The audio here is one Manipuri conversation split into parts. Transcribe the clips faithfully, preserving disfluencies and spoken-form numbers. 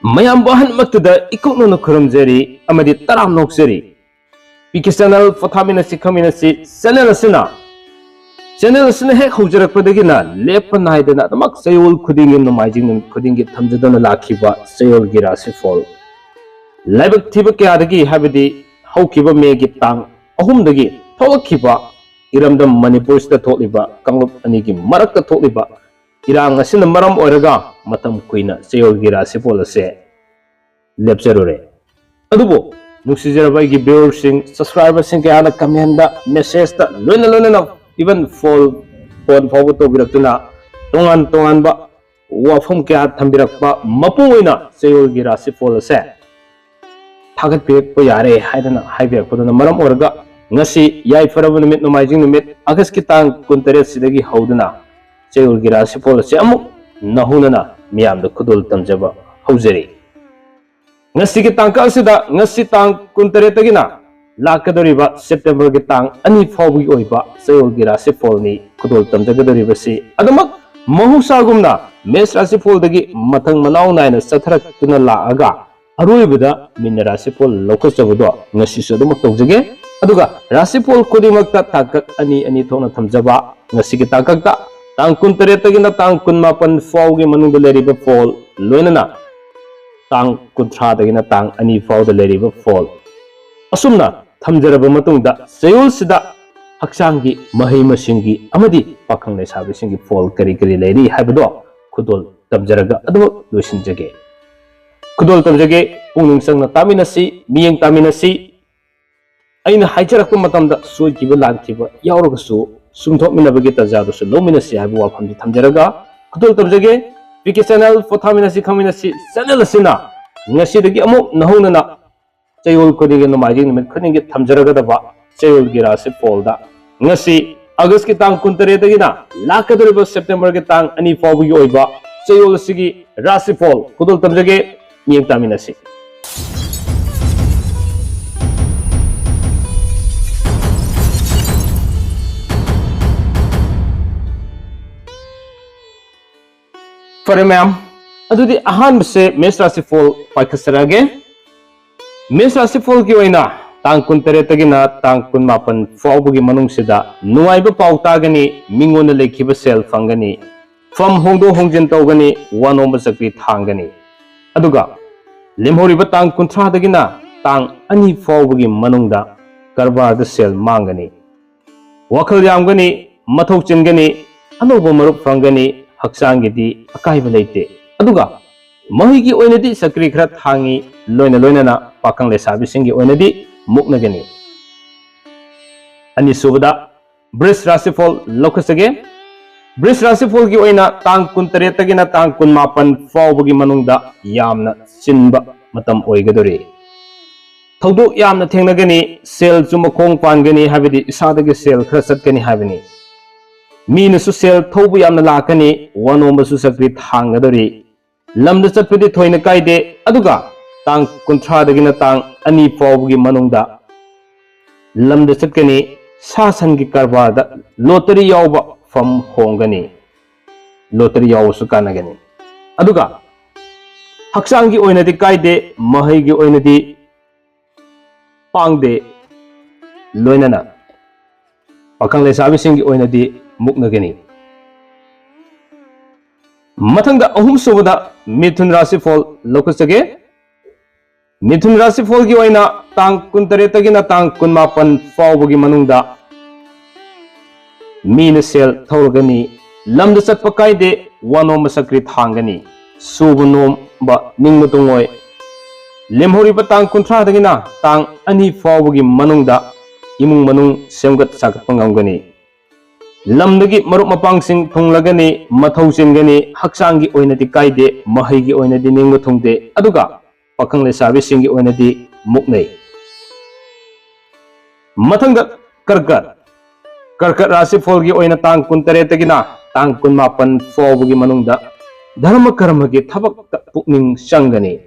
ꯃꯌꯥꯝꯕꯨ ꯑꯍꯟꯃꯛꯇꯨꯗ ꯏꯀꯨꯛꯅꯅ ꯈꯨꯔꯨꯝꯖꯔꯤ ꯑꯃꯗꯤ ꯇꯔꯥꯝ ꯅꯣꯛꯆꯔꯤ꯫ ꯄꯤ ꯀꯦ ꯆꯦꯅꯦꯜ ꯄꯣꯊꯥꯃꯤꯟꯅꯁꯤ ꯈꯪꯃꯤꯟꯅꯁꯤ ꯆꯦꯅꯦꯜ ꯑꯁꯤꯅ, ꯆꯦꯅꯦꯜ ꯑꯁꯤꯅ ꯍꯦꯛ ꯍꯧꯖꯔꯛꯄꯗꯒꯤꯅ ꯂꯦꯞꯄ ꯅꯥꯏꯗꯅ ꯑꯗꯨꯃꯛ ꯆꯌꯣꯜ ꯈꯨꯗꯤꯡꯒꯤ, ꯅꯣꯡꯃꯥꯏꯖꯤꯡ ꯅꯨꯃꯤꯠ ꯈꯨꯗꯤꯡꯒꯤ ꯊꯝꯖꯗꯨꯅ ꯂꯥꯛꯈꯤꯕ ꯆꯌꯣꯜꯒꯤ ꯔꯥꯁꯤꯐꯣꯜ, ꯂꯥꯏꯕꯛ ꯊꯤꯕ ꯀꯌꯥꯗꯒꯤ, ꯍꯥꯏꯕꯗꯤ ꯍꯧꯈꯤꯕ ꯃꯦꯒꯤ ꯇꯥꯡ ꯑꯍꯨꯝꯗꯒꯤ ꯊꯣꯛꯂꯛꯈꯤꯕ ꯏꯔꯝꯗꯝ ꯃꯅꯤꯄꯨꯔꯁꯤꯗ ꯊꯣꯛꯂꯤꯕ ꯀꯥꯡꯂꯨꯞ ꯑꯅꯤꯒꯤ ꯃꯔꯛꯇ ꯊꯣꯛꯂꯤꯕ ꯏꯔꯥꯡ ꯑꯁꯤꯅ ꯃꯔꯝ ꯑꯣꯏꯔꯒ ꯃꯇꯝ ꯀꯨꯏꯅ ꯆꯌꯣꯜꯒꯤ ꯔꯥꯁꯤꯐꯣꯜ ꯑꯁꯦ ꯂꯦꯞꯆꯔꯨꯔꯦ꯫ ꯑꯗꯨꯕꯨ ꯅꯨꯡꯁꯤꯖꯔꯕ ꯑꯩꯒꯤ viewerꯁꯤꯡ, subscriberꯁꯤꯡ ꯀꯌꯥꯅ commentꯇ, messageꯇ, ꯂꯣꯏꯅ ꯂꯣꯏꯅꯅ even phone, phone ꯐꯥꯎꯕ ꯇꯧꯕꯤꯔꯛꯇꯨꯅ ꯇꯣꯉꯥꯟ ꯇꯣꯉꯥꯟꯕ ꯋꯥꯐꯝ ꯀꯌꯥ ꯊꯝꯕꯤꯔꯛꯄ ꯃꯄꯨꯡ ꯑꯣꯏꯅ ꯆꯌꯣꯜꯒꯤ ꯔꯥꯁꯤꯐꯣꯜ ꯑꯁꯦ ꯊꯥꯒꯠꯄꯤꯔꯛꯄ ꯌꯥꯔꯦ ꯍꯥꯏꯗꯅ ꯍꯥꯏꯕꯤꯔꯛꯄꯗꯨꯅ ꯃꯔꯝ ꯑꯣꯏꯔꯒ ꯉꯁꯤ ꯌꯥꯏꯐꯔꯕ ꯅꯨꯃꯤꯠ, ꯅꯣꯡꯃꯥꯏꯖꯤꯡ ꯅꯨꯃꯤꯠ, ꯑꯥꯒꯁꯀꯤ ꯇꯥꯡ ꯀꯨꯟꯇꯔꯦꯠꯁꯤꯗꯒꯤ ꯍꯧꯗꯨꯅ ꯆꯌꯣꯜꯒꯤ ꯔꯥꯁꯤꯐꯣꯜ ꯑꯁꯤ ꯑꯃꯨꯛ ꯅꯧꯍꯧꯅꯅ ꯃꯤꯌꯥꯝꯗ ꯈꯨꯗꯣꯜ ꯇꯝꯖꯕ ꯍꯧꯖꯔꯤ꯫ ꯉꯁꯤꯒꯤ ꯇꯥꯡꯀꯛ ꯑꯁꯤꯗ, ꯉꯁꯤ ꯇꯥꯡ ꯀꯨꯟꯇꯔꯦꯠꯇꯒꯤꯅ ꯂꯥꯛꯀꯗꯧꯔꯤꯕ ꯁꯦꯞꯇꯦꯝꯕꯔꯒꯤ ꯇꯥꯡ ꯑꯅꯤ ꯐꯥꯎꯕꯒꯤ ꯑꯣꯏꯕ ꯆꯌꯣꯜꯒꯤ ꯔꯥꯁꯤꯐꯣꯜꯅꯤ ꯈꯨꯗꯣꯜ ꯇꯝꯖꯒꯗꯧꯔꯤꯕꯁꯤ꯫ ꯑꯗꯨꯃꯛ ꯃꯍꯧꯁꯥꯒꯨꯝꯅ ꯃꯦꯁ ꯔꯥꯁꯤꯐꯣꯜꯗꯒꯤ ꯃꯊꯪ ꯃꯅꯥꯎ ꯅꯥꯏꯅ ꯆꯠꯊꯔꯛꯇꯨꯅ ꯂꯥꯛꯑꯒ ꯑꯔꯣꯏꯕꯗ ꯃꯤꯟꯅ ꯔꯥꯁꯤꯐꯣꯜ ꯂꯧꯈꯠꯆꯕꯗꯣ ꯉꯁꯤꯁꯨ ꯑꯗꯨꯃꯛ ꯇꯧꯖꯒꯦ꯫ ꯑꯗꯨꯒ ꯔꯥꯁꯤꯐꯣꯜ ꯈꯨꯗꯤꯡꯃꯛꯇ ꯇꯥꯡꯀꯛ ꯑꯅꯤ ꯑꯅꯤ ꯊꯣꯛꯅ ꯊꯝꯖꯕ, ꯉꯁꯤꯒꯤ ꯇꯥꯡꯀꯛꯇ ꯇꯥꯡ ꯀꯨꯟꯇꯔꯦꯠꯇꯒꯤꯅ ꯇꯥꯡ ꯀꯨꯟꯃꯥꯄꯟ ꯐꯥꯎꯒꯤ ꯃꯅꯨꯡꯗ ꯂꯩꯔꯤꯕ ꯐꯣꯜ, ꯂꯣꯏꯅꯅ ꯇꯥꯡ ꯀꯨꯟꯊ꯭ꯔꯥꯗꯒꯤꯅ ꯇꯥꯡ ꯑꯅꯤ ꯐꯥꯎꯗ ꯂꯩꯔꯤꯕ ꯐꯣꯜ, ꯑꯁꯨꯝꯅ ꯊꯝꯖꯔꯕ ꯃꯇꯨꯡꯗ ꯆꯌꯣꯜꯁꯤꯗ ꯍꯛꯆꯥꯡꯒꯤ, ꯃꯍꯩ ꯃꯁꯤꯡꯒꯤ ꯑꯃꯗꯤ ꯄꯥꯈꯪ ꯂꯩꯁꯥꯕꯤꯁꯤꯡꯒꯤ ꯐꯣꯜ ꯀꯔꯤ ꯀꯔꯤ ꯂꯩꯔꯤ ꯍꯥꯏꯕꯗꯣ ꯈꯨꯗꯣꯜ ꯇꯝꯖꯔꯒ ꯑꯗꯨꯃꯛ ꯂꯣꯏꯁꯤꯟꯖꯒꯦ꯫ ꯈꯨꯗꯣꯜ ꯇꯝꯖꯒꯦ, ꯄꯨꯛꯅꯤꯡ ꯆꯪꯅ ꯇꯥꯃꯤꯟꯅꯁꯤ, ꯃꯤꯠꯌꯦꯡ ꯇꯥꯃꯤꯟꯅꯁꯤ꯫ ꯑꯩꯅ ꯍꯥꯏꯖꯔꯛꯄ ꯃꯇꯝꯗ ꯁꯣꯏꯈꯤꯕ ꯂꯥꯟꯈꯤꯕ ꯌꯥꯎꯔꯒꯁꯨ ꯆꯨꯝꯊꯣꯛꯃꯤꯟꯅꯕꯒꯤ ꯇꯥꯟꯖꯥꯗꯨꯁꯨ ꯂꯧꯃꯤꯟꯅꯁꯤ ꯍꯥꯏꯕ ꯋꯥꯐꯝꯁꯤ ꯊꯝꯖꯔꯒ ꯈꯨꯗꯣꯜ ꯇꯝꯖꯒꯦ꯫ ꯄꯤ ꯀꯦ ꯆꯦꯅꯦꯜ ꯄꯣꯊꯥꯃꯤꯟꯅꯁꯤ ꯈꯪꯃꯤꯟꯅꯁꯤ ꯆꯦꯅꯦꯜ ꯑꯁꯤꯅ ꯉꯁꯤꯗꯒꯤ ꯑꯃꯨꯛ ꯅꯧꯍꯧꯅꯅ ꯆꯌꯣꯜ ꯈꯨꯗꯤꯡꯒꯤ, ꯅꯣꯡꯃꯥꯏꯖꯤꯡ ꯅꯨꯃꯤꯠ ꯈꯨꯗꯤꯡꯒꯤ ꯊꯝꯖꯔꯒꯗꯕ ꯆꯌꯣꯜꯒꯤ ꯔꯥꯁꯤꯐꯣꯜꯗ ꯉꯁꯤ ꯑꯥꯒꯁꯀꯤ ꯇꯥꯡ ꯀꯨꯟꯇꯔꯦꯠꯇꯒꯤꯅ ꯂꯥꯛꯀꯗꯧꯔꯤꯕ ꯁꯦꯞꯇꯦꯝꯕꯔꯒꯤ ꯇꯥꯡ ꯑꯅꯤ ꯐꯥꯎꯕꯒꯤ ꯑꯣꯏꯕ ꯆꯌꯣꯜ ꯑꯁꯤꯒꯤ ꯔꯥꯁꯤꯐꯣꯜ ꯈꯨꯗꯣꯜ ꯇꯝꯖꯒꯦ꯫ ꯃꯤꯠꯌꯦꯡ ꯇꯥꯃꯤꯟꯅꯁꯤ꯫ ꯐꯔꯦ ꯃꯌꯥꯝ, ꯑꯗꯨꯗꯤ ꯑꯍꯥꯟꯕꯁꯦ ꯃꯦꯁ ꯔꯥꯁꯤꯐꯣꯜ ꯄꯥꯏꯈꯠꯆꯔꯛꯑꯒꯦ꯫ ꯃꯦꯁ ꯔꯥꯁꯤꯐꯣꯜꯒꯤ ꯑꯣꯏꯅ ꯇꯥꯡ ꯀꯨꯟꯇꯔꯦꯠꯇꯒꯤꯅ ꯇꯥꯡ ꯀꯨꯟꯃꯥꯄꯟ ꯐꯥꯎꯕꯒꯤ ꯃꯅꯨꯡꯁꯤꯗ ꯅꯨꯡꯉꯥꯏꯕ ꯄꯥꯎ ꯇꯥꯒꯅꯤ, ꯃꯤꯉꯣꯟꯗ ꯂꯩꯈꯤꯕ ꯁꯦꯜ ꯐꯪꯒꯅꯤ, ꯐꯝ ꯍꯣꯡꯗꯣꯛ ꯍꯣꯡꯖꯤꯟ ꯇꯧꯒꯅꯤ, ꯋꯥꯅꯣꯝꯕ ꯆꯀ꯭ꯔꯤ ꯊꯥꯡꯒꯅꯤ꯫ ꯑꯗꯨꯒ ꯂꯦꯝꯍꯧꯔꯤꯕ ꯇꯥꯡ ꯀꯨꯟꯊ꯭ꯔꯥꯗꯒꯤꯅ ꯇꯥꯡ ꯑꯅꯤ ꯐꯥꯎꯕꯒꯤ ꯃꯅꯨꯡꯗ ꯀꯔꯕꯥꯔꯗ ꯁꯦꯜ ꯃꯥꯡꯒꯅꯤ, ꯋꯥꯈꯜ ꯌꯥꯝꯒꯅꯤ, ꯃꯊꯧ ꯆꯤꯟꯒꯅꯤ, ꯑꯅꯧꯕ ꯃꯔꯨꯞ ꯐꯪꯒꯅꯤ, ꯍꯛꯆꯥꯡꯒꯤꯗꯤ ꯑꯀꯥꯏꯕ ꯂꯩꯇꯦ꯫ ꯑꯗꯨꯒ ꯃꯍꯩꯒꯤ ꯑꯣꯏꯅꯗꯤ ꯆꯀ꯭ꯔꯤ ꯈꯔ ꯊꯥꯡꯉꯤ, ꯂꯣꯏꯅ ꯂꯣꯏꯅꯅ ꯄꯥꯈꯪ ꯂꯩꯁꯥꯕꯤꯁꯤꯡꯒꯤ ꯑꯣꯏꯅꯗꯤ ꯃꯨꯛꯅꯒꯅꯤ꯫ ꯑꯅꯤꯁꯨꯕꯗ ꯕ꯭ꯔꯤꯖ ꯔꯥꯁꯤꯐꯣꯜ ꯂꯧꯈꯠꯆꯒꯦ꯫ ꯕ꯭ꯔꯤꯖ ꯔꯥꯁꯤꯐꯣꯜꯒꯤ ꯑꯣꯏꯅ ꯇꯥꯡ ꯀꯨꯟꯇꯔꯦꯠꯇꯒꯤꯅ ꯇꯥꯡ ꯀꯨꯟꯃꯥꯄꯟ ꯐꯥꯎꯕꯒꯤ ꯃꯅꯨꯡꯗ ꯌꯥꯝꯅ ꯆꯤꯟꯕ ꯃꯇꯝ ꯑꯣꯏꯒꯗꯧꯔꯤ꯫ ꯊꯧꯗꯣꯛ ꯌꯥꯝꯅ ꯊꯦꯡꯅꯒꯅꯤ, ꯁꯦꯜꯁꯨ ꯃꯈꯣꯡ ꯄꯥꯟꯒꯅꯤ, ꯍꯥꯏꯕꯗꯤ ꯏꯁꯥꯗꯒꯤ ꯁꯦꯜ ꯈꯔ ꯆꯠꯀꯅꯤ ꯍꯥꯏꯕꯅꯤ꯫ ꯃꯤꯅꯁꯨ ꯁꯦꯜ ꯊꯧꯕ ꯌꯥꯝꯅ ꯂꯥꯛꯀꯅꯤ, ꯋꯥꯅꯣꯝꯕꯁꯨ ꯆꯀ꯭ꯔꯤ ꯊꯥꯡꯒꯗꯧꯔꯤ꯫ ꯂꯝꯗ ꯆꯠꯄꯗꯤ ꯊꯣꯏꯅ ꯀꯥꯏꯗꯦ꯫ ꯑꯗꯨꯒ ꯇꯥꯡ ꯀꯨꯟꯊ꯭ꯔꯥꯗꯒꯤꯅ ꯇꯥꯡ ꯑꯅꯤ ꯐꯥꯎꯕꯒꯤ ꯃꯅꯨꯡꯗ ꯂꯝꯗ ꯆꯠꯀꯅꯤ, ꯁꯥ ꯁꯟꯒꯤ ꯀꯔꯕꯥꯔꯗ, ꯂꯣꯇꯔꯤ ꯌꯥꯎꯕ ꯐꯝ ꯍꯣꯡꯒꯅꯤ, ꯂꯣꯇꯔꯤ ꯌꯥꯎꯕꯁꯨ ꯀꯥꯟꯅꯒꯅꯤ꯫ ꯑꯗꯨꯒ ꯍꯛꯆꯥꯡꯒꯤ ꯑꯣꯏꯅꯗꯤ ꯀꯥꯏꯗꯦ, ꯃꯍꯩꯒꯤ ꯑꯣꯏꯅꯗꯤ ꯄꯥꯡꯗꯦ, ꯂꯣꯏꯅꯅ ꯄꯥꯈꯪ ꯂꯩꯁꯥꯕꯤꯁꯤꯡꯒꯤ ꯑꯣꯏꯅꯗꯤ ꯃꯨꯛꯅꯒꯅꯤ꯫ ꯃꯊꯪꯗ ꯑꯍꯨꯝꯁꯨꯕꯗ ꯃꯤꯊꯨꯟ ꯔꯥꯁꯤꯐꯣꯜ ꯂꯧꯈꯠꯆꯒꯦ꯫ ꯃꯤꯊꯨꯟ ꯔꯥꯁꯤꯐꯣꯜꯒꯤ ꯑꯣꯏꯅ ꯇꯥꯡ ꯀꯨꯟꯇꯔꯦꯠꯇꯒꯤꯅ ꯇꯥꯡ ꯀꯨꯟꯃꯥꯄꯟ ꯐꯥꯎꯕꯒꯤ ꯃꯅꯨꯡꯗ ꯃꯤꯅ ꯁꯦꯜ ꯊꯧꯔꯒꯅꯤ, ꯂꯝꯗ ꯆꯠꯄ ꯀꯥꯏꯗꯦ, ꯋꯥꯅꯣꯝꯕ ꯆꯀ꯭ꯔꯤ ꯊꯥꯡꯒꯅꯤ, ꯁꯨꯕ ꯅꯣꯝꯕ ꯅꯤꯡꯕ ꯇꯨꯡꯉꯣꯏ꯫ ꯂꯦꯝꯍꯧꯔꯤꯕ ꯇꯥꯡ ꯀꯨꯟꯊ꯭ꯔꯥꯗꯒꯤꯅ ꯇꯥꯡ ꯑꯅꯤ ꯐꯥꯎꯕꯒꯤ ꯃꯅꯨꯡꯗ ꯏꯃꯨꯡ ꯃꯅꯨꯡ ꯁꯦꯝꯒꯠ ꯁꯥꯒꯠꯄ ꯉꯝꯒꯅꯤ꯫ ꯂꯝꯗꯒꯤ ꯃꯔꯨꯞ ꯃꯄꯥꯡꯁꯤꯡ ꯊꯨꯡꯂꯒꯅꯤ, ꯃꯊꯧ ꯆꯤꯟꯒꯅꯤ, ꯍꯛꯆꯥꯡꯒꯤ ꯑꯣꯏꯅꯗꯤ ꯀꯥꯏꯗꯦ, ꯃꯍꯩꯒꯤ ꯑꯣꯏꯅꯗꯤ ꯅꯤꯡꯕ ꯊꯨꯡꯗꯦ, ꯑꯗꯨꯒ ꯄꯥꯈꯪ ꯂꯩꯁꯥꯕꯤꯁꯤꯡꯒꯤ ꯑꯣꯏꯅꯗꯤ ꯃꯨꯛꯅꯩ꯫ ꯃꯊꯪꯗ ꯀꯔꯀꯠ꯫ ꯀꯔꯀꯠ ꯔꯥꯁꯤꯐꯣꯜꯒꯤ ꯑꯣꯏꯅ ꯇꯥꯡ ꯀꯨꯟꯇꯔꯦꯠꯇꯒꯤꯅ ꯇꯥꯡ ꯀꯨꯟꯃꯥꯄꯟ ꯐꯥꯎꯕꯒꯤ ꯃꯅꯨꯡꯗ ꯙꯔꯃ ꯀꯔꯃꯒꯤ ꯊꯕꯛꯇ ꯄꯨꯛꯅꯤꯡ ꯆꯪꯒꯅꯤ꯫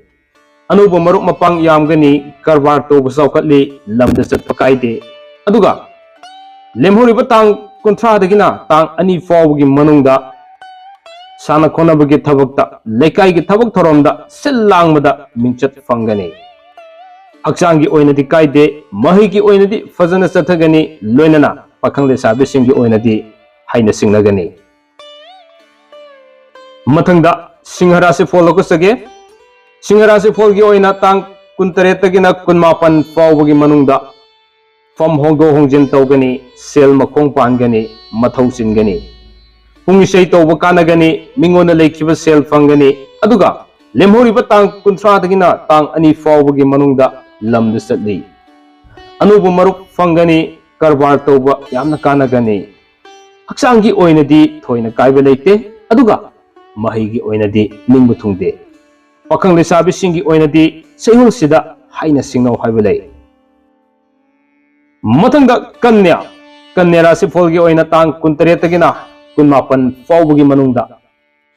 ꯑꯅꯧꯕ ꯃꯔꯨꯞ ꯃꯄꯥꯡ ꯌꯥꯝꯒꯅꯤ, ꯀꯔꯕꯥꯔ ꯇꯧꯕ ꯆꯥꯎꯈꯠꯂꯤ, ꯂꯝꯗ ꯆꯠꯄ ꯀꯥꯏꯗꯦ꯫ ꯑꯗꯨꯒ ꯂꯦꯝꯍꯧꯔꯤꯕ ꯇꯥꯡ ꯀꯨꯟꯊ꯭ꯔꯥꯗꯒꯤꯅ ꯇꯥꯡ ꯑꯅꯤ ꯐꯥꯎꯕꯒꯤ ꯃꯅꯨꯡꯗ ꯁꯥꯟꯅ ꯈꯣꯠꯅꯕꯒꯤ ꯊꯕꯛꯇ, ꯂꯩꯀꯥꯏꯒꯤ ꯊꯕꯛ ꯊꯧꯔꯝꯗ ꯁꯤꯜ ꯂꯥꯡꯕꯗ ꯃꯤꯡꯆꯠ ꯐꯪꯒꯅꯤ꯫ ꯍꯛꯆꯥꯡꯒꯤ ꯑꯣꯏꯅꯗꯤ ꯀꯥꯏꯗꯦ, ꯃꯍꯩꯒꯤ ꯑꯣꯏꯅꯗꯤ ꯐꯖꯅ ꯆꯠꯊꯒꯅꯤ, ꯂꯣꯏꯅꯅ ꯄꯥꯈꯪ ꯂꯩꯁꯥꯕꯤꯁꯤꯡꯒꯤ ꯑꯣꯏꯅꯗꯤ ꯍꯥꯏꯅ ꯁꯤꯡꯅꯒꯅꯤ꯫ ꯃꯊꯪꯗ ꯁꯤꯡꯍ ꯔꯥꯁꯤꯐꯣꯜ ꯂꯧꯈꯠꯆꯒꯦ꯫ ꯁꯤꯡꯍ ꯔꯥꯁꯤꯐꯣꯜꯒꯤ ꯑꯣꯏꯅ ꯇꯥꯡ ꯀꯨꯟꯇꯔꯦꯠꯇꯒꯤꯅ ꯀꯨꯟꯃꯥꯄꯟ ꯐꯥꯎꯕꯒꯤ ꯃꯅꯨꯡꯗ ꯐꯝ ꯍꯣꯡꯗꯣꯛ ꯍꯣꯡꯖꯤꯟ ꯇꯧꯒꯅꯤ, ꯁꯦꯜ ꯃꯈꯣꯡ ꯄꯥꯟꯒꯅꯤ, ꯃꯊꯧ ꯆꯤꯟꯒꯅꯤ꯫ ꯄꯨꯡ ꯏꯁꯩ ꯇꯧꯕ ꯀꯥꯟꯅꯒꯅꯤ, ꯃꯤꯉꯣꯟꯗ ꯂꯩꯈꯤꯕ ꯁꯦꯜ ꯐꯪꯒꯅꯤ꯫ ꯑꯗꯨꯒ ꯂꯦꯝꯍꯧꯔꯤꯕ ꯇꯥꯡ ꯀꯨꯟꯊ꯭ꯔꯥꯗꯒꯤꯅ ꯇꯥꯡ ꯑꯅꯤ ꯐꯥꯎꯕꯒꯤ ꯃꯅꯨꯡꯗ ꯂꯝꯗ ꯆꯠꯂꯤ꯫ ꯑꯅꯧꯕ ꯃꯔꯨꯞ ꯐꯪꯒꯅꯤ, ꯀꯔꯕꯥꯔ ꯇꯧꯕ ꯌꯥꯝꯅ ꯀꯥꯟꯅꯒꯅꯤ꯫ ꯍꯛꯆꯥꯡꯒꯤ ꯑꯣꯏꯅꯗꯤ ꯊꯣꯏꯅ ꯀꯥꯏꯕ ꯂꯩꯇꯦ, ꯑꯗꯨꯒ ꯃꯍꯩꯒꯤ ꯑꯣꯏꯅꯗꯤ ꯅꯤꯡꯕ ꯊꯨꯡꯗꯦ꯫ ꯄꯥꯈꯪ ꯂꯩꯁꯥꯕꯤꯁꯤꯡꯒꯤ ꯑꯣꯏꯅꯗꯤ ꯆꯌꯣꯜꯁꯤꯗ ꯍꯥꯏꯅ ꯁꯤꯡꯅꯧ ꯍꯥꯏꯕ ꯂꯩ꯫ ꯃꯊꯪꯗ ꯀꯟꯌꯥ꯫ ꯀꯟꯌꯥ ꯔꯥꯁꯤꯐꯣꯜꯒꯤ ꯑꯣꯏꯅ ꯇꯥꯡ ꯀꯨꯟꯇꯔꯦꯠꯇꯒꯤꯅ ꯀꯨꯟꯃꯥꯄꯟ ꯐꯥꯎꯕꯒꯤ ꯃꯅꯨꯡꯗ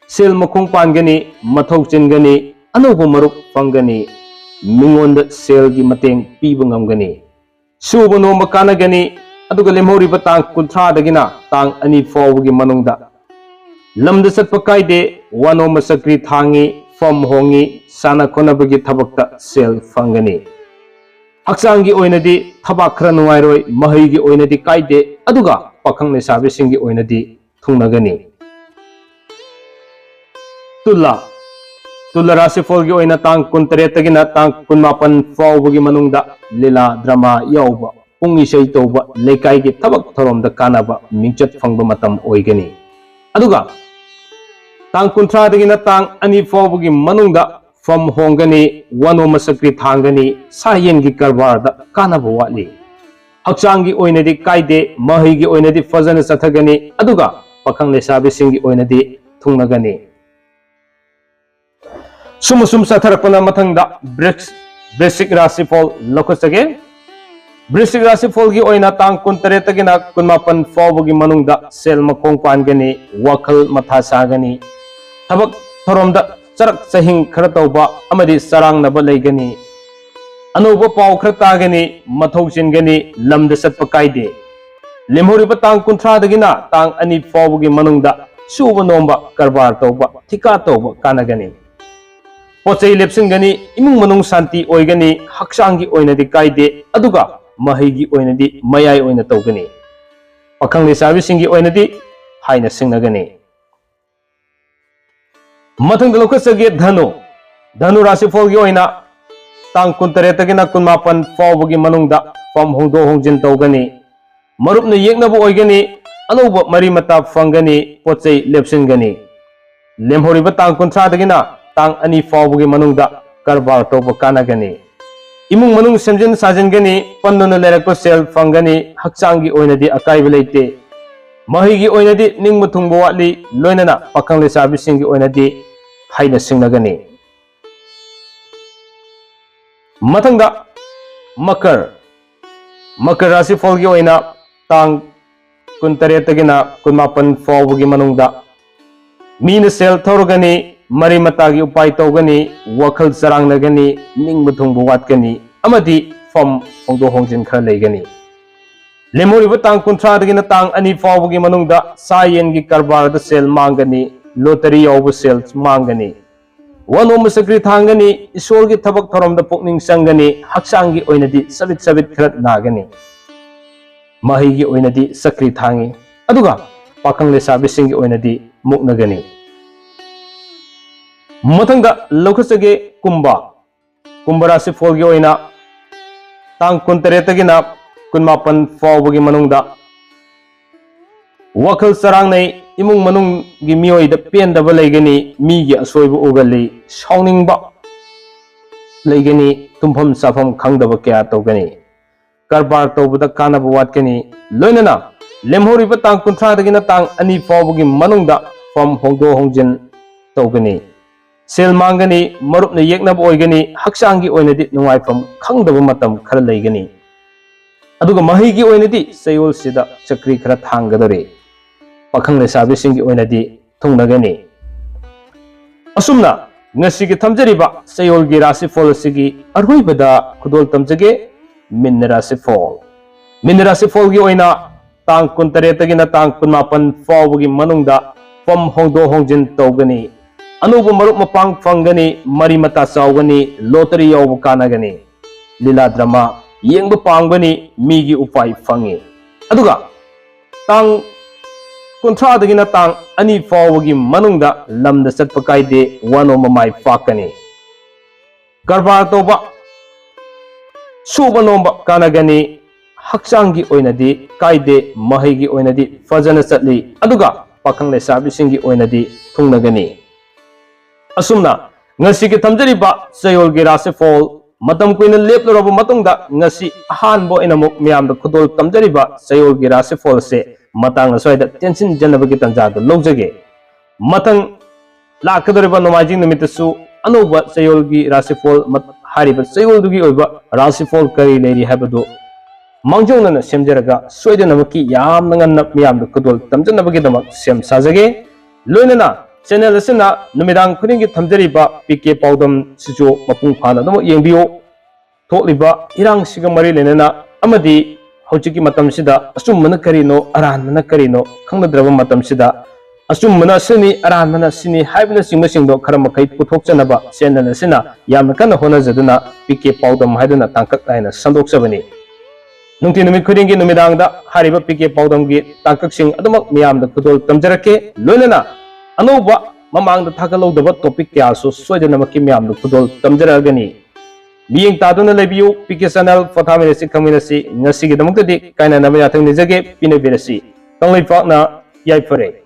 ꯁꯦꯜ ꯃꯈꯣꯡ ꯄꯥꯟꯒꯅꯤ, ꯃꯊꯧ ꯆꯤꯟꯒꯅꯤ, ꯑꯅꯧꯕ ꯃꯔꯨꯞ ꯐꯪꯒꯅꯤ, ꯃꯤꯉꯣꯟꯗ ꯁꯦꯜꯒꯤ ꯃꯇꯦꯡ ꯄꯤꯕ ꯉꯝꯒꯅꯤ꯫ ꯁꯨꯕ ꯅꯣꯝꯕ ꯀꯥꯟꯅꯒꯅꯤ꯫ ꯑꯗꯨꯒ ꯂꯦꯝꯍꯧꯔꯤꯕ ꯇꯥꯡ ꯀꯨꯟꯊ꯭ꯔꯥꯗꯒꯤꯅ ꯇꯥꯡ ꯑꯅꯤ ꯐꯥꯎꯕꯒꯤ ꯃꯅꯨꯡꯗ ꯂꯝꯗ ꯆꯠꯄ ꯀꯥꯏꯗꯦ, ꯋꯥꯅꯣꯝꯕ ꯆꯀ꯭ꯔꯤ ꯊꯥꯡꯉꯤ, ꯐꯝ ꯍꯣꯡꯉꯤ, ꯁꯥꯟꯅ ꯈꯣꯠꯅꯕꯒꯤ ꯊꯕꯛꯇ ꯁꯦꯜ ꯐꯪꯒꯅꯤ꯫ ꯍꯛꯆꯥꯡꯒꯤ ꯑꯣꯏꯅꯗꯤ ꯊꯕꯥꯛ ꯈꯔ ꯅꯨꯡꯉꯥꯏꯔꯣꯏ, ꯃꯍꯩꯒꯤ ꯑꯣꯏꯅꯗꯤ ꯀꯥꯏꯗꯦ, ꯑꯗꯨꯒ ꯄꯥꯈꯪ ꯂꯩꯁꯥꯕꯤꯁꯤꯡꯒꯤ ꯑꯣꯏꯅꯗꯤ ꯊꯨꯡꯅꯒꯅꯤ꯫ ꯇꯨꯂꯥ꯫ ꯇꯨꯂꯥ ꯔꯥꯁꯤꯐꯣꯜꯒꯤ ꯑꯣꯏꯅ ꯇꯥꯡ ꯀꯨꯟꯇꯔꯦꯠꯇꯒꯤꯅ ꯇꯥꯡ ꯀꯨꯟꯃꯥꯄꯟ ꯐꯥꯎꯕꯒꯤ ꯃꯅꯨꯡꯗ ꯂꯤꯂꯥ ꯗ꯭ꯔꯃꯥ ꯌꯥꯎꯕ, ꯄꯨꯡ ꯏꯁꯩ ꯇꯧꯕ, ꯂꯩꯀꯥꯏꯒꯤ ꯊꯕꯛ ꯊꯧꯔꯝꯗ ꯀꯥꯟꯅꯕ ꯃꯤꯡꯆꯠ ꯐꯪꯕ ꯃꯇꯝ ꯑꯣꯏꯒꯅꯤ꯫ ꯑꯗꯨꯒ ꯇꯥꯡ ꯀꯨꯟꯊ꯭ꯔꯥꯗꯒꯤꯅ ꯇꯥꯡ ꯑꯅꯤ ꯐꯥꯎꯕꯒꯤ ꯃꯅꯨꯡꯗ ꯐꯝ ꯍꯣꯡꯒꯅꯤ, ꯋꯥꯅꯣꯝꯕ ꯆꯀ꯭ꯔꯤ ꯊꯥꯡꯒꯅꯤ, ꯁꯥ ꯌꯦꯟꯒꯤ ꯀꯔꯕꯥꯔꯗ ꯀꯥꯟꯅꯕ ꯋꯥꯠꯂꯤ꯫ ꯍꯛꯆꯥꯡꯒꯤ ꯑꯣꯏꯅꯗꯤ ꯀꯥꯏꯗꯦ, ꯃꯍꯩꯒꯤ ꯑꯣꯏꯅꯗꯤ ꯐꯖꯅ ꯆꯠꯊꯒꯅꯤ, ꯑꯗꯨꯒ ꯄꯥꯈꯪ ꯂꯩꯁꯥꯕꯤꯁꯤꯡꯒꯤ ꯑꯣꯏꯅꯗꯤ ꯊꯨꯡꯅꯒꯅꯤ꯫ ꯁꯨꯝ ꯑꯁꯨꯝ ꯆꯠꯊꯔꯛꯄꯅ ꯃꯊꯪꯗ ꯕ꯭ꯔꯤꯛꯁ-, ꯕ꯭ꯔꯤꯁꯤꯛ ꯔꯥꯁꯤꯐꯣꯜ ꯂꯧꯈꯠꯆꯒꯦ꯫ ꯕ꯭ꯔꯤꯁꯤꯛ ꯔꯥꯁꯤꯐꯣꯜꯒꯤ ꯑꯣꯏꯅ ꯇꯥꯡ ꯀꯨꯟꯇꯔꯦꯠꯇꯒꯤꯅ ꯀꯨꯟꯃꯥꯄꯟ ꯐꯥꯎꯕꯒꯤ ꯃꯅꯨꯡꯗ ꯁꯦꯜ ꯃꯈꯣꯡ ꯄꯥꯟꯒꯅꯤ, ꯋꯥꯈꯜ ꯃꯊꯥ ꯁꯥꯒꯅꯤ, ꯊꯕꯛ ꯊꯧꯔꯝꯗ ꯆꯔꯛ ꯆꯍꯤꯡ ꯈꯔ ꯇꯧꯕ ꯑꯃꯗꯤ ꯆꯔꯥꯡꯅꯕ ꯂꯩꯒꯅꯤ꯫ ꯑꯅꯧꯕ ꯄꯥꯎ ꯈꯔ ꯇꯥꯒꯅꯤ, ꯃꯊꯧ ꯆꯤꯟꯒꯅꯤ, ꯂꯝꯗ ꯆꯠꯄ ꯀꯥꯏꯗꯦ꯫ ꯂꯦꯝꯍꯧꯔꯤꯕ ꯇꯥꯡ ꯀꯨꯟꯊ꯭ꯔꯥꯗꯒꯤꯅ ꯇꯥꯡ ꯑꯅꯤ ꯐꯥꯎꯕꯒꯤ ꯃꯅꯨꯡꯗ ꯁꯨꯕ ꯅꯣꯝꯕ, ꯀꯔꯕꯥꯔ ꯇꯧꯕ, ꯊꯤꯀꯥ ꯇꯧꯕ ꯀꯥꯟꯅꯒꯅꯤ꯫ ꯄꯣꯠ ꯆꯩ ꯂꯦꯞꯁꯤꯟꯒꯅꯤ, ꯏꯃꯨꯡ ꯃꯅꯨꯡ ꯁꯥꯟꯇꯤ ꯑꯣꯏꯒꯅꯤ, ꯍꯛꯆꯥꯡꯒꯤ ꯑꯣꯏꯅꯗꯤ ꯀꯥꯏꯗꯦ, ꯑꯗꯨꯒ ꯃꯍꯩꯒꯤ ꯑꯣꯏꯅꯗꯤ ꯃꯌꯥꯏ ꯑꯣꯏꯅ ꯇꯧꯒꯅꯤ꯫ ꯄꯥꯈꯪ ꯂꯩꯁꯥꯕꯤꯁꯤꯡꯒꯤ ꯑꯣꯏꯅꯗꯤ ꯍꯥꯏꯅ ꯁꯤꯡꯅꯒꯅꯤ꯫ ꯃꯊꯪꯗ ꯂꯧꯈꯠꯆꯒꯦ ꯙꯅꯨ꯫ ꯙꯅꯨ ꯔꯥꯁꯤꯐꯣꯜꯒꯤ ꯑꯣꯏꯅ ꯇꯥꯡ ꯀꯨꯟꯇꯔꯦꯠꯇꯒꯤꯅ ꯀꯨꯟꯃꯥꯄꯟ ꯐꯥꯎꯕꯒꯤ ꯃꯅꯨꯡꯗ ꯐꯝ ꯍꯣꯡꯗꯣꯛ ꯍꯣꯡꯖꯤꯟ ꯇꯧꯒꯅꯤ꯫ ꯃꯔꯨꯞꯅ ꯌꯦꯛꯅꯕ ꯑꯣꯏꯒꯅꯤ, ꯑꯅꯧꯕ ꯃꯔꯤ ꯃꯇꯥ ꯐꯪꯒꯅꯤ, ꯄꯣꯠ ꯆꯩ ꯂꯦꯞꯁꯤꯟꯒꯅꯤ꯫ ꯂꯦꯝꯍꯧꯔꯤꯕ ꯇꯥꯡ ꯀꯨꯟꯊ꯭ꯔꯥꯗꯒꯤꯅ ꯇꯥꯡ ꯑꯅꯤ ꯐꯥꯎꯕꯒꯤ ꯃꯅꯨꯡꯗ ꯀꯔꯕꯥꯔ ꯇꯧꯕ ꯀꯥꯟꯅꯒꯅꯤ꯫ ꯏꯃꯨꯡ ꯃꯅꯨꯡ ꯁꯦꯝꯖꯤꯟ ꯁꯥꯖꯤꯟꯒꯅꯤ, ꯄꯟꯗꯨꯅ ꯂꯩꯔꯛꯄ ꯁꯦꯜ ꯐꯪꯒꯅꯤ, ꯍꯛꯆꯥꯡꯒꯤ ꯑꯣꯏꯅꯗꯤ ꯑꯀꯥꯏꯕ ꯂꯩꯇꯦ꯫ ꯃꯍꯩꯒꯤ ꯑꯣꯏꯅꯗꯤ ꯅꯤꯡꯕ ꯊꯨꯡꯕ ꯋꯥꯠꯂꯤ, ꯂꯣꯏꯅꯅ ꯄꯥꯈꯪ ꯂꯩꯁꯥꯕꯤꯁꯤꯡꯒꯤ ꯑꯣꯏꯅꯗꯤ ꯍꯥꯏꯅ ꯁꯤꯡꯅꯒꯅꯤ꯫ ꯃꯊꯪꯗ ꯃꯀꯔ꯫ ꯃꯀꯔ ꯔꯥꯁꯤꯐꯜꯒꯤ ꯑꯣꯏꯅ ꯇꯥꯡ ꯀꯨꯟꯇꯔꯦꯠꯇꯒꯤꯅ ꯀꯨꯟꯃꯥꯄꯟ ꯐꯥꯎꯕꯒꯤ ꯃꯅꯨꯡꯗ ꯃꯤꯅ ꯁꯦꯜ ꯊꯧꯔꯒꯅꯤ, ꯃꯔꯤ ꯃꯇꯥꯒꯤ ꯎꯄꯥꯏ ꯇꯧꯒꯅꯤ, ꯋꯥꯈꯜ ꯆꯔꯥꯡꯅꯒꯅꯤ, ꯅꯤꯡꯕ ꯊꯨꯡꯕ ꯋꯥꯠꯀꯅꯤ ꯑꯃꯗꯤ ꯐꯝ ꯍꯣꯡꯗꯣꯛ ꯍꯣꯡꯖꯤꯟ ꯈꯔ ꯂꯩꯒꯅꯤ꯫ ꯂꯦꯝꯍꯧꯔꯤꯕ ꯇꯥꯡ ꯀꯨꯟꯊ꯭ꯔꯥꯗꯒꯤꯅ ꯇꯥꯡ ꯑꯅꯤ ꯐꯥꯎꯕꯒꯤ ꯃꯅꯨꯡꯗ ꯁꯥ ꯌꯦꯟꯒꯤ ꯀꯔꯕꯥꯔꯗ ꯁꯦꯜ ꯃꯥꯡꯒꯅꯤ, ꯂꯣꯇꯔꯤ ꯌꯥꯎꯕ ꯁꯦꯜ ꯃꯥꯡꯒꯅꯤ, ꯋꯥꯅꯣꯝꯕ ꯆꯀ꯭ꯔꯤ ꯊꯥꯡꯒꯅꯤ, ꯏꯁꯣꯔꯒꯤ ꯊꯕꯛ ꯊꯧꯔꯝꯗ ꯄꯨꯛꯅꯤꯡ ꯆꯪꯒꯅꯤ, ꯍꯛꯆꯥꯡꯒꯤ ꯑꯣꯏꯅꯗꯤ ꯆꯕꯤꯠ ꯆꯕꯤꯠ ꯈꯔ ꯅꯥꯒꯅꯤ꯫ ꯃꯍꯩꯒꯤ ꯑꯣꯏꯅꯗꯤ ꯆꯀ꯭ꯔꯤ ꯊꯥꯡꯉꯤ, ꯑꯗꯨꯒ ꯄꯥꯈꯪ ꯂꯩꯁꯥꯕꯤꯁꯤꯡꯒꯤ ꯑꯣꯏꯅꯗꯤ ꯃꯨꯛꯅꯒꯅꯤ꯫ ꯃꯊꯪꯗ ꯂꯧꯈꯠꯆꯒꯦ ꯀꯨꯝꯕ꯫ ꯀꯨꯝꯚ ꯔꯥꯁꯤꯐꯣꯜꯒꯤ ꯑꯣꯏꯅ ꯇꯥꯡ ꯀꯨꯟꯇꯔꯦꯠꯇꯒꯤꯅ ꯀꯨꯟꯃꯥꯄꯟ ꯐꯥꯎꯕꯒꯤ ꯃꯅꯨꯡꯗ ꯋꯥꯈꯜ ꯆꯔꯥꯡꯅꯩ, ꯏꯃꯨꯡ ꯃꯅꯨꯡꯒꯤ ꯃꯤꯑꯣꯏꯗ ꯄꯦꯟꯗꯕ ꯂꯩꯒꯅꯤ, ꯃꯤꯒꯤ ꯑꯁꯣꯏꯕ ꯎꯒꯜꯂꯤ, ꯁꯥꯎꯅꯤꯡꯕ ꯂꯩꯒꯅꯤ, ꯇꯨꯝꯐꯝ ꯆꯥꯐꯝ ꯈꯪꯗꯕ ꯀꯌꯥ ꯇꯧꯒꯅꯤ꯫ ꯀꯔꯕꯥꯔ ꯇꯧꯕꯗ ꯀꯥꯟꯅꯕ ꯋꯥꯠꯀꯅꯤ꯫ ꯂꯣꯏꯅꯅ ꯂꯦꯝꯍꯧꯔꯤꯕ ꯇꯥꯡ ꯀꯨꯟꯊ꯭ꯔꯥꯗꯒꯤꯅ ꯇꯥꯡ ꯑꯅꯤ ꯐꯥꯎꯕꯒꯤ ꯃꯅꯨꯡꯗ ꯐꯝ ꯍꯣꯡꯗꯣꯛ ꯍꯣꯡꯖꯤꯟ ꯇꯧꯒꯅꯤ꯫ ꯁꯦꯜ ꯃꯥꯡꯒꯅꯤ, ꯃꯔꯨꯞꯅ ꯌꯦꯛꯅꯕ ꯑꯣꯏꯒꯅꯤ, ꯍꯛꯆꯥꯡꯒꯤ ꯑꯣꯏꯅꯗꯤ ꯅꯨꯡꯉꯥꯏꯐꯝ ꯈꯪꯗꯕ ꯃꯇꯝ ꯈꯔ ꯂꯩꯒꯅꯤ꯫ ꯑꯗꯨꯒ ꯃꯍꯩꯒꯤ ꯑꯣꯏꯅꯗꯤ ꯆꯌꯣꯜꯁꯤꯗ ꯆꯀ꯭ꯔꯤ ꯈꯔ ꯊꯥꯡꯒꯗꯧꯔꯤ꯫ ꯄꯥꯈꯪ ꯂꯩꯁꯥꯕꯤꯁꯤꯡꯒꯤ ꯑꯣꯏꯅꯗꯤ ꯊꯨꯡꯅꯒꯅꯤ꯫ ꯑꯁꯨꯝꯅ ꯉꯁꯤꯒꯤ ꯊꯝꯖꯔꯤꯕ ꯆꯌꯣꯜꯒꯤ ꯔꯥꯁꯤꯐꯣꯜ ꯑꯁꯤꯒꯤ ꯑꯔꯣꯏꯕꯗ ꯈꯨꯗꯣꯜ ꯇꯝꯖꯒꯦ, ꯃꯤꯟ ꯔꯥꯁꯤꯐꯣꯜ꯫ ꯃꯤꯟ ꯔꯥꯁꯤꯐꯣꯜꯒꯤ ꯑꯣꯏꯅ ꯇꯥꯡ ꯀꯨꯟꯇꯔꯦꯠꯇꯒꯤꯅ ꯇꯥꯡ ꯀꯨꯟꯃꯥꯄꯟ ꯐꯥꯎꯕꯒꯤ ꯃꯅꯨꯡꯗ ꯐꯝ ꯍꯣꯡꯗꯣꯛ ꯍꯣꯡꯖꯤꯟ ꯇꯧꯒꯅꯤ, ꯑꯅꯧꯕ ꯃꯔꯨꯞ ꯃꯄꯥꯡ ꯐꯪꯒꯅꯤ, ꯃꯔꯤ ꯃꯇꯥ ꯆꯥꯎꯒꯅꯤ, ꯂꯣꯇꯔꯤ ꯌꯥꯎꯕ ꯀꯥꯟꯅꯒꯅꯤ, ꯂꯤꯂꯥ ꯗ꯭ꯔꯃꯥ ꯌꯦꯡꯕ ꯄꯥꯝꯒꯅꯤ, ꯃꯤꯒꯤ ꯎꯄꯥꯏ ꯐꯪꯉꯤ꯫ ꯑꯗꯨꯒ ꯇꯥꯡ ꯀꯨꯟꯊ꯭ꯔꯥꯗꯒꯤꯅ ꯇꯥꯡ ꯑꯅꯤ ꯐꯥꯎꯕꯒꯤ ꯃꯅꯨꯡꯗ ꯂꯝꯗ ꯆꯠꯄ ꯀꯥꯏꯗꯦ, ꯋꯥꯅꯣꯝꯕ ꯃꯥꯏ ꯄꯥꯛꯀꯅꯤ꯫ ꯀꯔꯕꯥꯔ ꯇꯧꯕ, ꯁꯨꯕ ꯅꯣꯝꯕ ꯀꯥꯟꯅꯒꯅꯤ, ꯍꯛꯆꯥꯡꯒꯤ ꯑꯣꯏꯅꯗꯤ ꯀꯥꯏꯗꯦ, ꯃꯍꯩꯒꯤ ꯑꯣꯏꯅꯗꯤ ꯐꯖꯅ ꯆꯠꯂꯤ꯫ ꯑꯗꯨꯒ ꯄꯥꯈꯪ ꯂꯩꯁꯥꯕꯤꯁꯤꯡꯒꯤ ꯑꯣꯏꯅꯗꯤ ꯊꯨꯡꯅꯒꯅꯤ꯫ ꯑꯁꯨꯝꯅ ꯉꯁꯤꯒꯤ ꯊꯝꯖꯔꯤꯕ ꯆꯌꯣꯜꯒꯤ ꯔꯥꯁꯤꯐꯣꯜ ꯃꯇꯝ ꯀꯨꯏꯅ ꯂꯦꯞꯂꯨꯔꯕ ꯃꯇꯨꯡꯗ ꯉꯁꯤ ꯑꯍꯥꯟꯕ ꯑꯣꯏꯅ ꯑꯃꯨꯛ ꯃꯌꯥꯝꯗ ꯈꯨꯗꯣꯜ ꯇꯝꯖꯔꯤꯕ ꯆꯌꯣꯜꯒꯤ ꯔꯥꯁꯤꯐꯣꯜꯁꯦ ꯃꯇꯥꯡ ꯑꯁ꯭ꯋꯥꯏꯗ ꯇꯦꯟꯁꯤꯟꯖꯅꯕꯒꯤ ꯇꯥꯟꯖꯥꯗꯨ ꯂꯧꯖꯒꯦ꯫ ꯃꯊꯪ ꯂꯥꯛꯀꯗꯧꯔꯤꯕ ꯅꯣꯡꯃꯥꯏꯖꯤꯡ ꯅꯨꯃꯤꯠꯇꯁꯨ ꯑꯅꯧꯕ ꯆꯌꯣꯜꯒꯤ ꯔꯥꯁꯤꯐꯣꯜ, ꯃꯠ-, ꯍꯥꯏꯔꯤꯕ ꯆꯌꯣꯜꯗꯨꯒꯤ ꯑꯣꯏꯕ ꯔꯥꯁꯤꯐꯣꯜ ꯀꯔꯤ ꯂꯩꯔꯤ ꯍꯥꯏꯕꯗꯨ ꯃꯥꯡꯖꯧꯅꯅ ꯁꯦꯝꯖꯔꯒ ꯁꯣꯏꯗꯅꯃꯛꯀꯤ ꯌꯥꯝꯅ ꯉꯟꯅ ꯃꯤꯌꯥꯝꯗ ꯈꯨꯗꯣꯜ ꯇꯝꯖꯅꯕꯒꯤꯗꯃꯛ ꯁꯦꯝ ꯁꯥꯖꯒꯦ꯫ ꯂꯣꯏꯅꯅ ꯆꯦꯅꯦꯜ ꯑꯁꯤꯅ ꯅꯨꯃꯤꯗꯥꯡ ꯈꯨꯗꯤꯡꯒꯤ ꯊꯝꯖꯔꯤꯕ ꯄꯤ ꯀꯦ ꯄꯥꯎꯗꯝꯁꯤꯁꯨ ꯃꯄꯨꯡ ꯐꯥꯅ ꯑꯗꯨꯃꯛ ꯌꯦꯡꯕꯤꯌꯨ꯫ ꯊꯣꯛꯂꯤꯕ ꯏꯔꯥꯡꯁꯤꯒ ꯃꯔꯤ ꯂꯩꯅꯅ ꯑꯃꯗꯤ ꯍꯧꯖꯤꯛꯀꯤ ꯃꯇꯝꯁꯤꯗ ꯑꯆꯨꯝꯕꯅ ꯀꯔꯤꯅꯣ, ꯑꯔꯥꯟꯕꯅ ꯀꯔꯤꯅꯣ ꯈꯪꯅꯗ꯭ꯔꯕ ꯃꯇꯝꯁꯤꯗ, ꯑꯆꯨꯝꯕꯅ ꯁꯤꯅꯤ, ꯑꯔꯥꯟꯕꯅ ꯁꯤꯅꯤ ꯍꯥꯏꯕꯅꯆꯤꯡꯕꯁꯤꯡꯗꯣ ꯈꯔ ꯃꯈꯩ ꯄꯨꯊꯣꯛꯆꯅꯕ ꯆꯦꯅꯦꯜ ꯑꯁꯤꯅ ꯌꯥꯝꯅ ꯀꯟꯅ ꯍꯣꯠꯅꯖꯗꯨꯅ ꯄꯤ ꯀꯦ ꯄꯥꯎꯗꯝ ꯍꯥꯏꯗꯨꯅ ꯇꯥꯡꯀꯛ ꯅꯥꯏꯅ ꯁꯟꯗꯣꯛꯆꯕꯅꯤ꯫ ꯅꯨꯡꯇꯤ ꯅꯨꯃꯤꯠ ꯈꯨꯗꯤꯡꯒꯤ ꯅꯨꯃꯤꯗꯥꯡꯗ ꯍꯥꯏꯔꯤꯕ ꯄꯤ ꯀꯦ ꯄꯥꯎꯗꯝꯒꯤ ꯇꯥꯡꯀꯛꯁꯤꯡ ꯑꯗꯨꯃꯛ ꯃꯤꯌꯥꯝꯗ ꯈꯨꯗꯣꯜ ꯇꯝꯖꯔꯛꯀꯦ꯫ ꯂꯣꯏꯅꯅ ꯑꯅꯧꯕ, ꯃꯃꯥꯡꯗ ꯊꯥꯒꯠꯍꯧꯗꯕ ꯇꯣꯄꯤꯛ ꯀꯌꯥꯁꯨ ꯁꯣꯏꯗꯅꯃꯛꯀꯤ ꯃꯤꯌꯥꯝꯗ ꯈꯨꯗꯣꯜ ꯇꯝꯖꯔꯛꯑꯒꯅꯤ꯫ ꯃꯤꯠꯌꯦꯡ ꯇꯥꯗꯨꯅ ꯂꯩꯕꯤꯌꯨ꯫ P K channel, ꯄꯣꯊꯥꯃꯤꯟꯅꯁꯤ, ꯈꯪꯃꯤꯟꯅꯁꯤ꯫ ꯉꯁꯤꯒꯤꯗꯃꯛꯇꯗꯤ ꯀꯥꯏꯅꯅꯕ ꯌꯥꯊꯪ ꯅꯤꯖꯒꯦ꯫ ꯄꯤꯅꯕꯤꯔꯁꯤ꯫ ꯀꯪꯂꯩꯄꯥꯛꯅ ꯌꯥꯏꯐꯔꯦ꯫